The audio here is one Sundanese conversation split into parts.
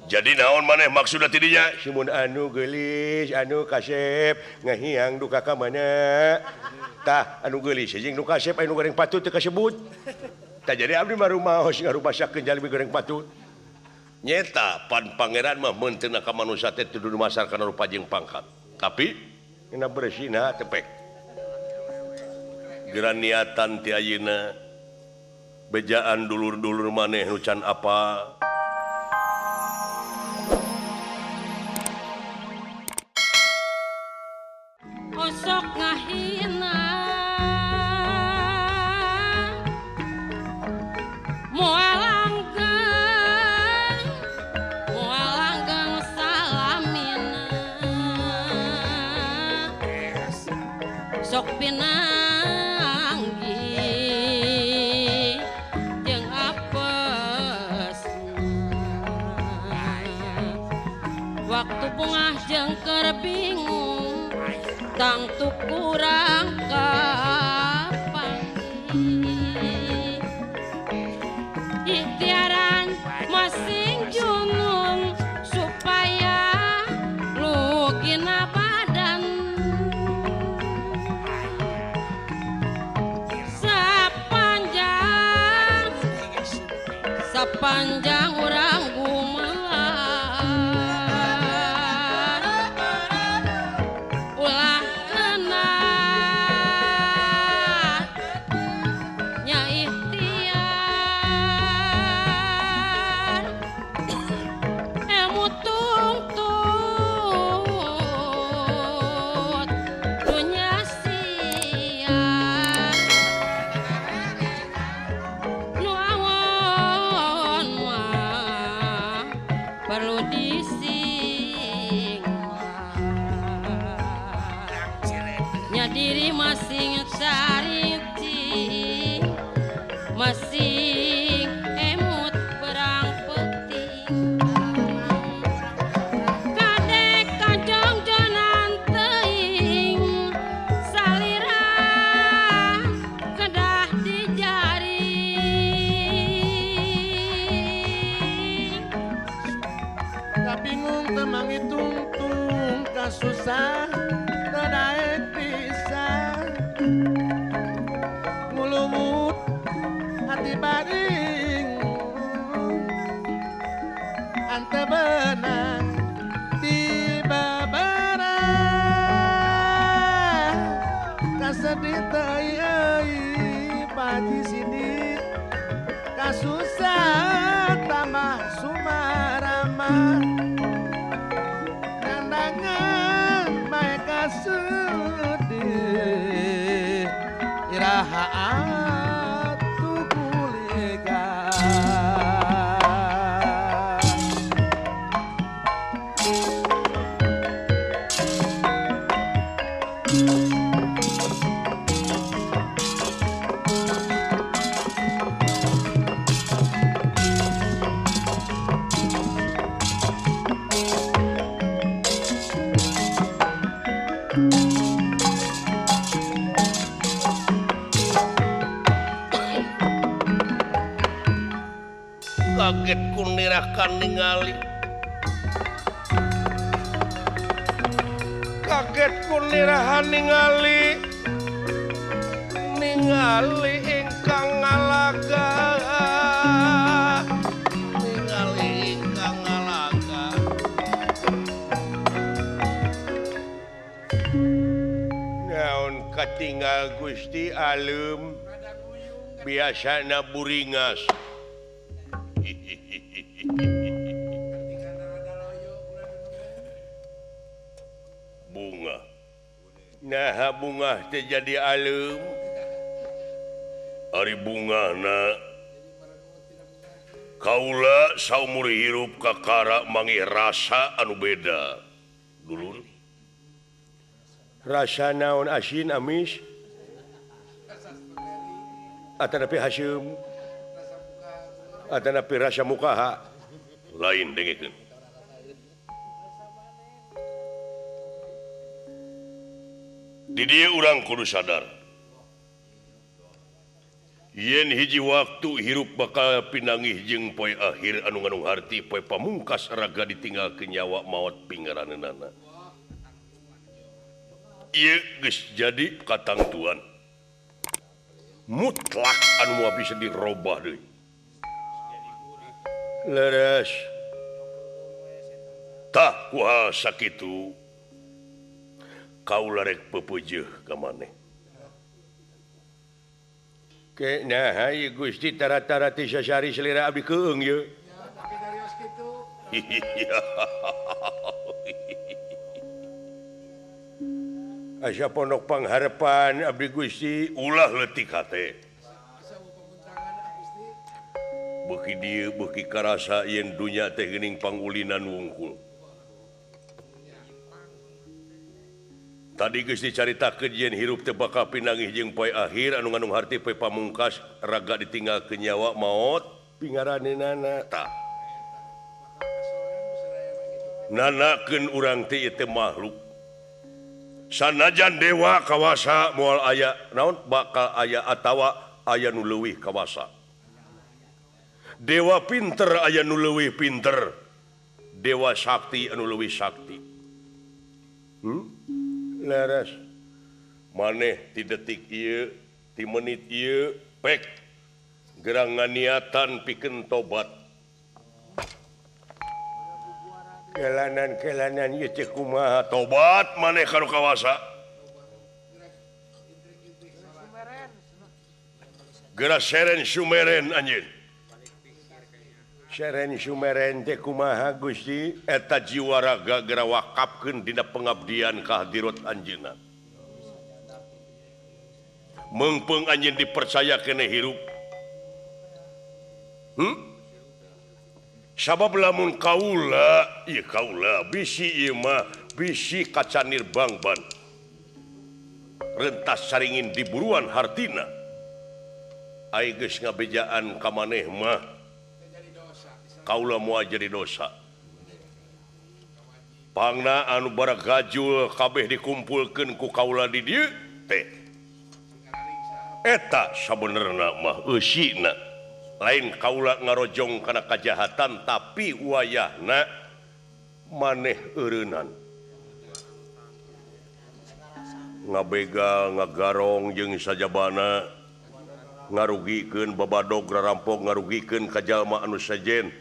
Jadi naon maneh maksudna ti dinya? Simun anu geulis, anu kasep, ngahiang duka ka mana? Tah, anu geulis jeung nu kasep anu goreng patut teu kasebut. Tah jadi abdi mah rumaos ngarupasakeun jalmi goreng patut. Nyeta pan pangeran mah meunteuna ka manusa teh teu dumasar kana rupa jeung pangkat. Tapi ngena bersihna tepek. Geura niatan ti ayeuna bejaan dulur-dulur maneh nu can apa. Osok ngahina moal langgeng salamina sok pinanggi jeung apesna waktu bungah jeung keur bingung tangtu kurang kapanggih ikhtiaran masing junun supaya lugina badan sepanjang sepanjang urang gumelar ulah kena nya ikhtiar ilmu tuntut dunya siar nu awon mah perlu disingwar nya diri masing cariti masing emut berang penting kadek kajongjonan teuing salira kedah dijaring. Kabingung teu mangitungtung kasusah teu daek pisan ngulumut hati baring ante benang di babara kasedih teu euy paji sini kasusah tambah sumarama nandangan bae kasedih iraha atuh kuliga. Kaget kunirakan ningali kaget kunirahan ningali ningali ingkang ngalaga ningali ingkang ngalaga naon katinggal Gusti alem biasana buringas. Bunga nah bunga teh jadi alem ari bungana kaula saumur hirup kakara manggih rasa anu beda dulur rasa naon asin amis atanapi haseum atanapi rasa mukaha lain dengekeun. Di dieu urang kudu sadar Yen hiji waktu hirup bakal pinanggih jeung poe akhir anu ngandung harti poe pamungkas raga ditinggal ke nyawa maot pingaraneunana. Ieu geus jadi katangtuan mutlak anu moal bisa dirobah deui. Leres. Tah kuha sakitu kaula rek pepeujeuh ka maneh. Ke nah ieu Gusti tara-tara ti sasari selera abdi keung ieu. Tapi darios kitu. Asa pondok pangharepan abdi Gusti ulah leutik hate. Beuki dieu beuki karasa yen dunya teh geuning pangulinan wungkul. Tadi geus dicaritakeun yen hirup teh bakal pinanggih jeung poe akhir anu ngandung harti poe pamungkas raga ditinggalkeun nyawa maot pingaraneunana. Tah. Nanakeun urang teh ieu teh makhluk. Sanajan dewa kawasa moal aya naon bakal aya atawa aya nu leuwih kawasa. Dewa pinter aya nu leuwih pinter. Dewa sakti anu leuwih sakti. Leres. Maneh ti detik ieu, ti menit ieu pek gerang nganiatan pikeun tobat. Kelanan-kelanan ieu teh kumaha tobat maneh ka nu kawasa. Geura seren sumeren anjeun. Seren sumeren teh kumaha Gusti? Eta jiwa raga geura wakafkeun dina pengabdian ka hadirat anjeunna. Meungpeung anjeun dipercaya keneh hirup. Sabab lamun kaula, ieu kaula bisi ieu mah bisi kacanir bangban. Rentas saringin di buruan hartina. Ai geus ngabejaan ka maneh mah kaula moal jadi dosa. Pangna anu baragajul kabeh dikumpulkeun ku kaula di dieu teh. Eta sabenerna mah eusina. Lain kaula ngarojong kana kajahatan tapi wayahna maneh eureunnan. Ngabegal, ngagarong jeung sajabana, ngarugikeun babadog rarampok, ngarugikeun ka jalma anu sejen.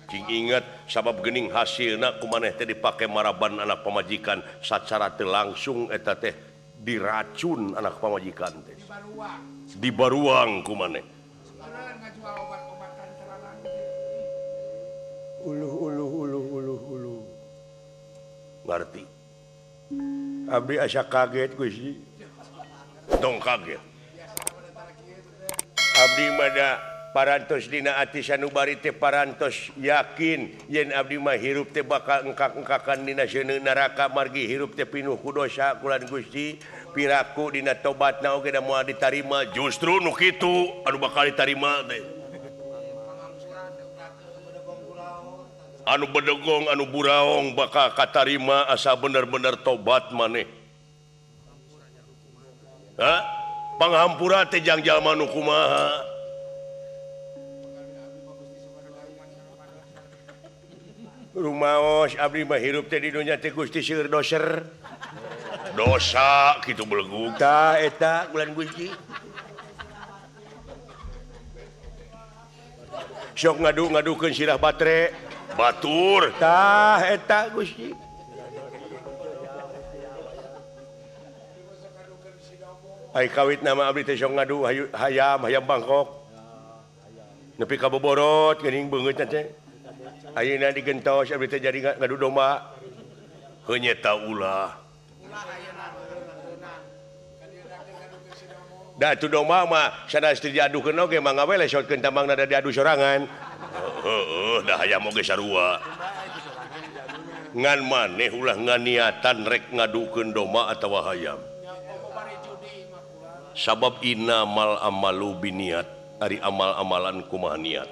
Cing inget sabab geuning hasilna ku maneh teh dipake maraban anak pamajikan sacara teu langsung eta teh diracun anak pamajikan teh. Dibaruang ku maneh. Uluh uluh uluh uluh uluh. Ngarti. Abdi asa kaget Gusti. Tong kaget. Abdi mah da parantos dina ati sanubari teh parantos yakin yen abdi mah hirup teh bakal engkak-engkakan dina seuneu neraka margi hirup teh pinuh ku dosa kulan Gusti. Piraku dina tobatna oge da moal ditarima. Justru nu kitu anu bakal ditarima teh. Anu bedegong anu buraong bakal katarima asa bener-bener tobat maneh. Ha? Panghampura teh jang jalma nu kumaha? Rumaos abdi mah hirup teh di dunya teh Gusti seueur doser. Dosa kitu belegug tah eta bulan Gusti. Sok ngadu-ngadukeun sirah batre. Batur tah eta Gusti. Ai kawit nama abdi teh sok ngadu hayam, hayam Bangkok. Nepi ka boborot geuning beungeut teh. Ayeuna digentos abdi teh jadi ngadu domba. Heuh nyeta ulah. Da tu domba mah sanes teu diadukeun oge mangga we lesotkeun tambangna da diadu sorangan. Heueuh da hayam oge sarua. Ngan maneh ulah nganiatan rek ngadukeun domba atawa hayam. Sabab innamal amalu biniat, ari amal-amalan kumaha niat.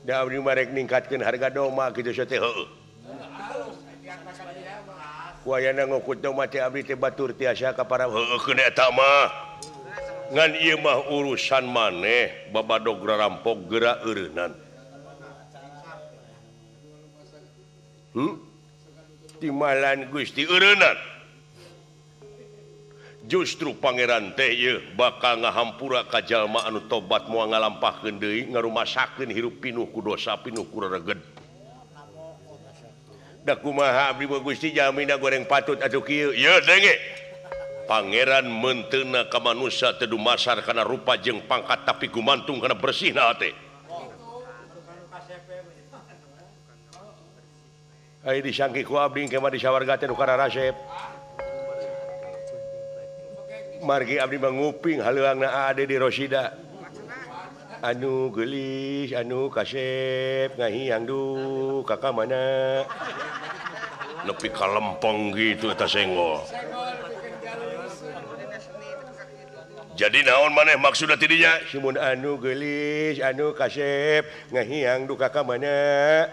Da abdi mah rek ningkatkeun harga domba kitu teh heueuh. Wayana ngukut domba teh abdi teh batur tiasa ka para heueuh keun eta mah. Ngan ieu mah urusan maneh babadog rarampok geura eureunnan. Timalan Gusti eureunnan. Justru pangeran teh ieu bakal ngahampura ka jalma anu tobat moal ngalampahkeun deui ngarumasakeun hirup pinuh ku dosa pinuh ku rereged. Da kumaha abdi mah Gusti jalmina goreng patut atuh kieu. Yeuh denge. Pangeran meunteuna ka manusa teu dumasar kana rupa jeung pangkat tapi gumantung kana bersihna hate. Ai disangki ku abdi engke mah di sawarga teh nu kararasep. Margi abdi mah nguping haleuangna ade di Rosida. Anu geulis, anu kasep, ngahiang du ka ka mana. Nepi ka lempeng gitu eta senggol. Jadi naon maneh maksudna ti dinya? Simun anu geulis, anu kasep, ngahiang du ka ka mana.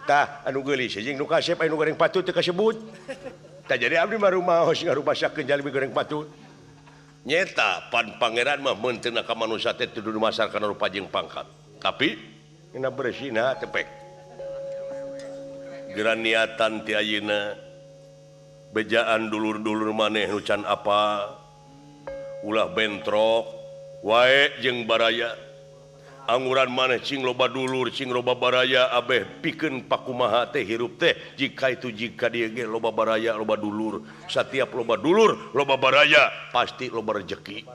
Tah anu geulis jeung nu kasep anu goreng patut teu kasebut. Tah jadi abdi mah rumaos ngarumasakeun jalmi goreng patut. Nyeta pan pangeran mah meunteuna ka manusa teh teu dumasar kana rupa jeung pangkat. Tapi dina bersihna tepek. Geura niatan ti ayeuna bejaan dulur-dulur maneh nu can apa ulah bentrok wae jeung baraya. Anguran maneh cing loba dulur cing loba baraya abeh pikeun pakumaha teh hirup teh jika itu jika dia ge loba baraya loba dulur satiap loba dulur loba baraya pasti loba rejeki.